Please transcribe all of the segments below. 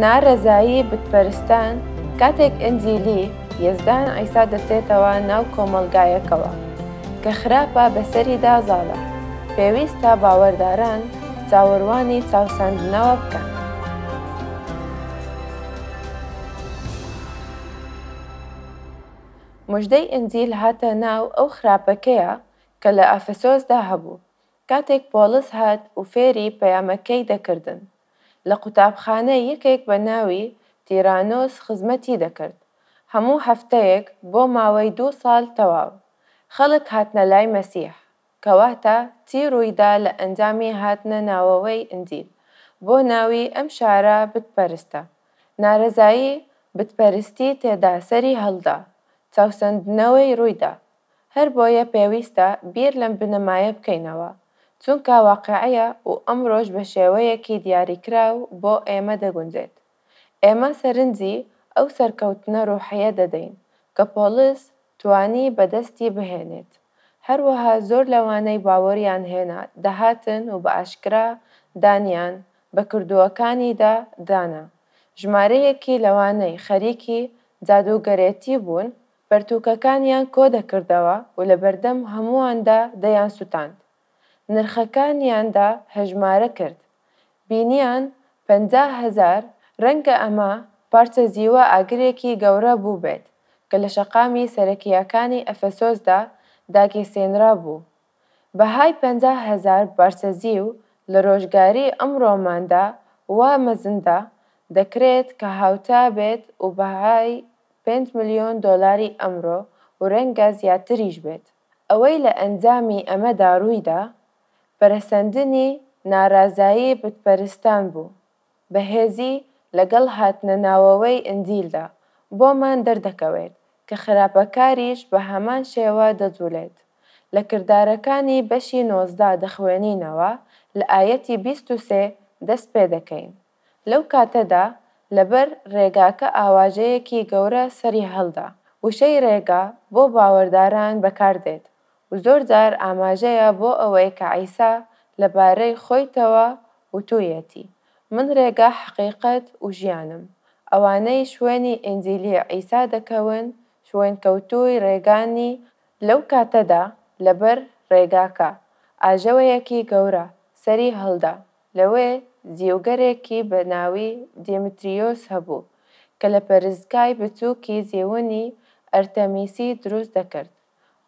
نارەزایی بتپەرستان کاتێک ئنجیلی یەزدان عیسا دەچێتەوە ناو کۆمەڵگایەکەوە کە خراپە بەسەریدا زاڵە، پێویستە باوەرداران چاوەروانی چاوساندنەوە بکەن. مژدەی ئنجیل هاتە ناو ئەو خراپەکەیە کە لە ئەفەسۆسدا هەبوو، کاتێک پۆڵس هات و فێری پەیامەکەی دەکردن. لە قوتابخانە یەکێک بە ناوی تیرانۆس خزمەتی دەکرد، هەموو هەفتەیەک بۆ ماوەی دوو ساڵ تەواو. خەڵک هاتنە لای مەسیح. کەواتە چی ڕوویدا لە ئەنجامی هاتنە ناوەوەی ئنجیل بۆ ناوی ئەم شارە بتپەرستە؟ نارەزایی بتپەرستی تێدا سەری هەڵدا، چەوسەندنەوەی ڕوویدا. هەربۆیە پێویستە بیر لەم بنەمایە بکەینەوە، چونکە واقیعیە و ئەمڕۆش بە شێوەیەکی دیاریکراو بۆ ئێمە دەگونجێت. ئێمە سەرنجی ئەو سەرکەوتنە ڕۆحییە دەدەین کە پۆڵس توانی بەدەستی بهێنێت. هەروەها زۆر لەوانەی باوەڕیان هێنا دەهاتن و بە ئاشکرا دانیان بە کردووەکانیدا دانا. ژمارەیەکی لەوانەی خەریکی جادووگەرێتی بوون، پەرتووکەکانیان کۆدەکردەوە و لەبەردەم هەموواندا دەیانسوتاند. نرخەکانیاندا هەژمارە کرد. بینیان 50,000، رەنگە ئەمە پارچە زیوە ئاگرێکی گەورە بووبێت کە لە شەقامی سەرەکییەکانی ئەفەسۆسدا داگیرسێنرابوو. بەهای 50,000 پارچە زیو لە رۆژگاری ئەمڕۆماندا وا مەزندە دەکرێت کە هاوتا بێت و بەهای 5 ملیۆن دۆلاری ئەمڕۆ و رەنگە زیاتریش بێت. ئەوەی لە ئەنجامی ئەمەدا روویدا، پەرەسەندنی نارازایی بتپەرستان بوو. بەهێزی لەگەڵ هاتنە ناوەوەی ئنجیلدا بۆمان دەردەکەوێت کە خراپەکاریش بە هەمان شێوە دەجوڵێت. لە کردارەکانی بەشی 19 دەخوێنینەوە، لە ئایەتی 23 دەست پێدەکەین. لەو کاتەدا لەبەر ڕێگاکە ئاواژەیەکی گەورە سەری هەڵدا. وشەی ڕێگا بۆ باوەڕداران بەکاردێت و زۆرجار ئاماژەیە بۆ ئەوەی کە عیسا لەبارەی خۆیتەوە وتوویەتی، من ڕێگا، حەقیقەت و ژیانم. ئەوانەی شوێنی ئینجیلی عیسا دەکەون شوێنکەوتووی ڕێگانی. لەو کاتەدا لەبەر ڕێگاکە ئاژەوەیەکی گەورە سەری هەڵدا. لەوێ زیوگەرێکی بە ناوی دیمتریۆس هەبوو کە لە پەرستگای بچووکی زیونی ئەرتەمیسی دروست دەکرد.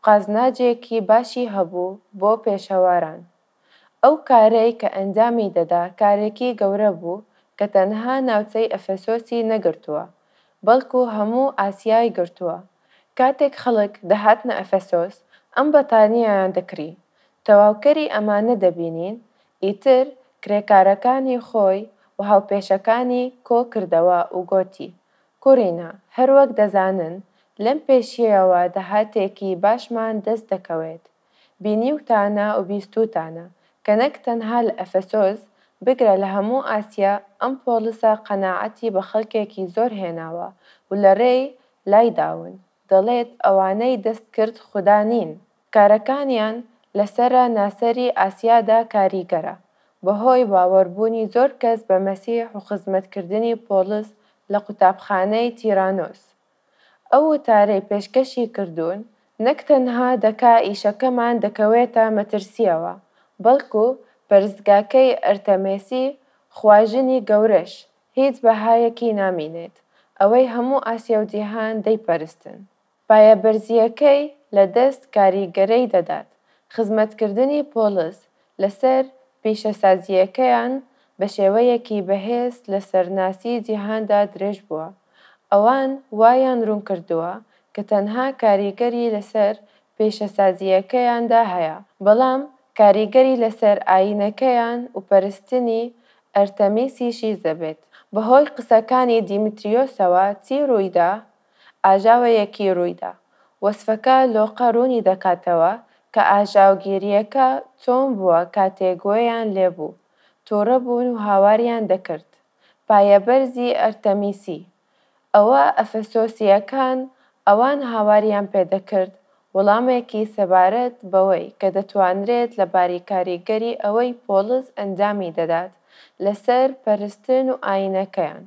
قازناجێکی باشی هەبوو بۆ پێشەواران. ئەو کارەی کە ئەنجامی دەدا کارێکی گەورە بوو کە تەنها ناوچەی ئەفەسۆسی نەگرتووە، بەڵکو هەموو ئاسیای گرتووە. کاتێک خەڵک دەهاتنە ئەفەسۆس، ئەم بەتانییەیان دەکڕی. تەواوکەری ئەمانە دەبینین، ئیتر کرێکارەکانی خۆی و هاوپێشەکانی کۆ کردەوە و گۆتی، کوڕینە، هەروەک دەزانن، لەم پێشیەوە داهاتێکی باشمان دەست دەکەوێت. بینیوتانە و بیستووتانە کە نەک تەنها لە ئەفەسۆس، بگرە لە هەموو ئاسیا ئەم پۆڵسە قەناعەتی بە خەڵکێکی زۆر هێناوە و لە ڕێی لایداون، دەڵێت ئەوانەی دەستکرد خودا نین. کارەکانیان لە سەراناسەری ئاسیادا کاریگەرە، بەهۆی باوەڕبوونی زۆر کەس بە مەسیح و خزمەتکردنی پۆڵس لە قوتابخانەی تیرانۆس. ئەو وتارەی پێشکەشی کردوون، نەک تەنها دەکا ئیشەکەمان دەکەوێتە مەترسییەوە، بەڵکو پەرستگاکەی ئەرتەمێسی خواژنی گەورەش هیچ بەهایەکی نامینێت، ئەوەی هەموو ئاسیا و جیهان دەیپەرستن. پایەبەرزییەکەی لە دەست کاریگەرەی دەدات. خزمەتکردنی پۆڵس لەسەر پیشەسازییەکەیان بە شێوەیەکی بەهێز لە سەرناسی جیهاندا درێژ بووە. ئەوان وایان ڕوونکردووە کە تەنها کاریگەری لەسەر پیشەسازییەکەیاندا هەیە، بەڵام کاریگەری لەسەر ئایینەکەیان و پەرستنی ئەرتەمیسیشی دەبێت. بەهۆی قسەکانی دیمتریۆسەوە چی ڕوویدا؟ ئاژاوەیەکی ڕوویدا. وەسفەکە لۆقە ڕوونی دەکاتەوە کە ئاژاوگێرییەکە چۆن بووە کاتێک گوێیان لێبوو، تووڕە بوون و هاواریان دەکرد، پایەبەرزی ئەرتەمیسی! ئەوە ئەفەسۆسییەکان ئەوان هاواریان پێدەکرد وەڵامێکی سەبارەت بەوەی کە دەتوانرێت لە باری کاریگەری ئەوەی پۆڵس ئەنجامی دەدات لەسەر پەرستن و ئایینەکەیان.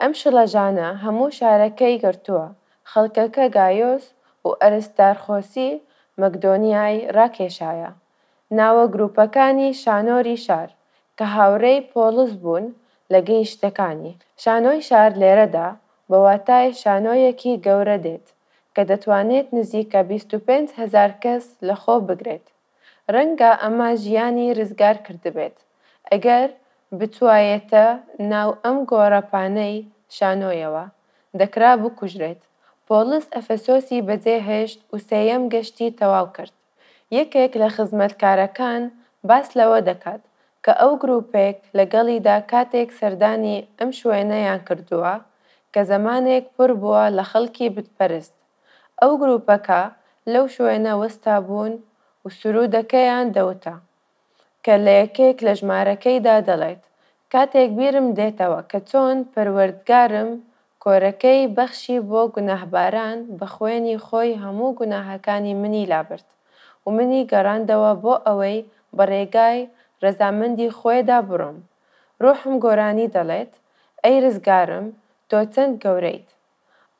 ئەم شڵەژانە هەموو شارەکەی گرتووە، خەڵکەکە گایۆس و ئەرستارخۆسی مەکدۆنیای ڕاکێشایە ناوە گرووپەکانی شانۆری شار، کە هاوڕێی پۆڵس بوون لە گەیشتەکانی. شانۆی شار لێرەدا بە واتای شانۆیەکی گەورە دێت کە دەتوانێت نزیکە 25,000 کەس لەخۆ بگرێت. ڕەنگە ئەمە ژیانی ڕزگار کردبێت ئەگەر بچوایەتە ناو ئەم گۆڕەپانەی شانۆیەوە، دەکرا بکوژرێت. پۆڵس ئەفەسۆسی بەجێهێشت و سێیەم گەشتی تەواو کرد. یەکێک لە خزمەتکارەکان باس لەوە دەکات کە ئەو گروپێک لەگەڵیدا کاتێک سەردانی ئەم شوێنەیان کردووە کە زەمانێک پڕ بووە لە خەڵکی بتپەرست. ئەو گروپەکە لەو شوێنە وەستابوون و سروودەکەیان دەوتە کە لە یەکێک لە ژمارەکەیدا دەڵێت، کاتێک بیرم دێتەوە کە چۆن پەروەردگارم کۆرەکەی بەخشی بۆ گوناهباران بە خوێنی خۆی هەموو گوناهەکانی منی لابرد و منی گەڕاندەوە بۆ ئەوەی بە ڕێگای ڕەزامەندی خۆیدا بڕۆم. ڕۆحم گۆرانی دەڵێت، ئەی ڕزگارم، تۆ چەند گەورەیت!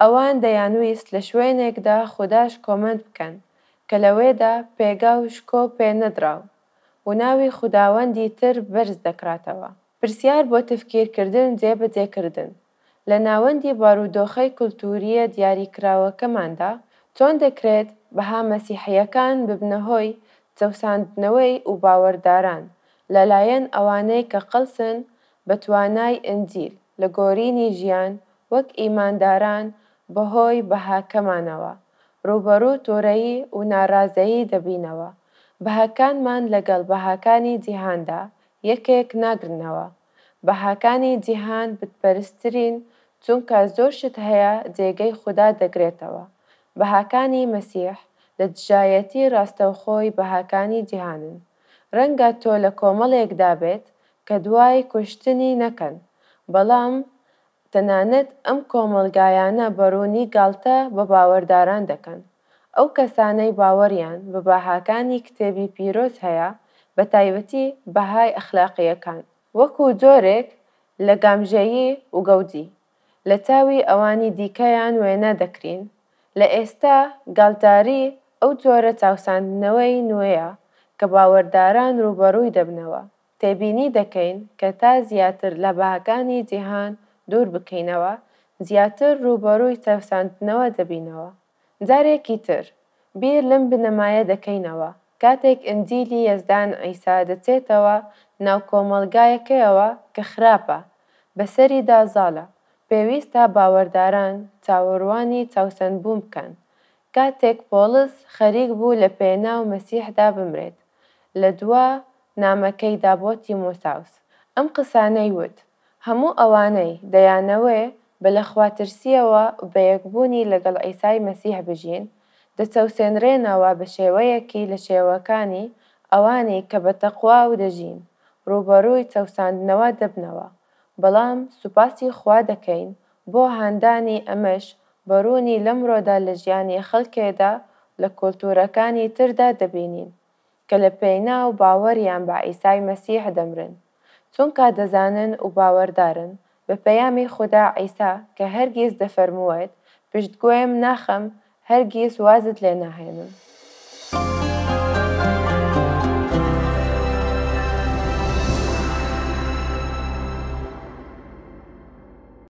ئەوان دەیانویست لە شوێنێکدا خودا شکۆمەند بکەن کە لەوێدا پێگا و شکۆ پێ نەدراو و ناوی خوداوەندی تر بەرز دەکراتەوە. پرسیار بۆ تفکیرکردن و جێبەجێکردن، لە ناوەندی بارودۆخەی کولتوورییە دیاریکراوەکەماندا، چۆن دەکرێت بەها مەسیحییەکان ببنە هۆی چەوساندنەوەی و باوەڕداران لەلایەن ئەوانەی کە قەڵسن بە توانای ئینجیل لە گۆرینی ژیان وەک ئیمانداران بەهۆی بەهاکەمانەوە ڕووبەڕوو توڕەیی و ناڕازەیی دەبینەوە، بەهاکانمان لەگەڵ بەهاکانی جیهاندا یەکێک ناگرنەوە. بەهاکانی جیهان بتپەرستترین چونکە زۆر شت هەیە جێگەی خودا دەگرێتەوە. بەهاکانی مەسیح لە دژایەتی ڕاستەوخۆی بەهاکانی جیهانن. ڕەنگە تۆ لە کۆمەڵێکدا بێت کە دوای کوشتنی نەکەن، بەڵام تەنانەت ئەم کۆمەڵگایانە بە ڕوونی گاڵتە بە باوەڕداران دەکەن. ئەو کەسانەی باوەڕیان بە بەهاکانی کتێبی پیرۆز هەیە، بە تایبەتی بەهای ئەخلاقییەکان، وەکو جۆرێک لە گامژەیی و گەوجی، لە چاوی ئەوانی دیکەیان وێنە دەکرین. لە ئێستا گاڵتەجاڕی ئەو جۆرە چاوساندنەوەی نوێیە کە باوەڕداران ڕووبەڕووی دەبنەوە. تێبینی دەکەین کە تا زیاتر لە بەهاکانی جیهان دوور بکەینەوە، زیاتر ڕووبەڕووی چەوساندنەوە دەبینەوە. جارێکی تر بیر لەم بنەمایە دەکەینەوە، کاتێک ئینجیلی یەزدان عیسا دەچێتەوە ناو کۆمەڵگایەکەوە کە خراپە بەسەریدا زاڵە، پێویستە باوەڕداران چاوەڕوانی چەوساندبوون بکەن. کاتێک پۆڵس خەریک بوو لە پێناو مەسیحدا بمرێت، لە دوا نامەکەیدا بۆ تیمۆساوس ئەم قسانەی وت، هەموو ئەوانەی دەیانەوێ بە لەخواترسییەوە و بە یەکبوونی لەگەڵ عیسای مەسیح بژین، دەچەوسێنرێنەوە بە شێوەیەکی لە شێوەکانی ئەوانەی کە بە تەقوا و دەژین، ڕووبەڕووی چەوساندنەوە دەبنەوە. بەڵام سوپاسی خوا دەکەین بۆ هاندانی ئەمەش بە ڕوونی لەمڕۆدا لە ژیانی خەڵکێدا و لە کولتوورەکانی تردا دەبینین کە لە پێناو باوەڕیان بە عیسای مەسیح دەمرن، چونکا دەزانن و باوەڕدارن بە پەیامی خودا عیسا کە هەرگیز دەفەرمووێت پشتگوێم ناخەم هەرگیز وازت لێ ناهێنم.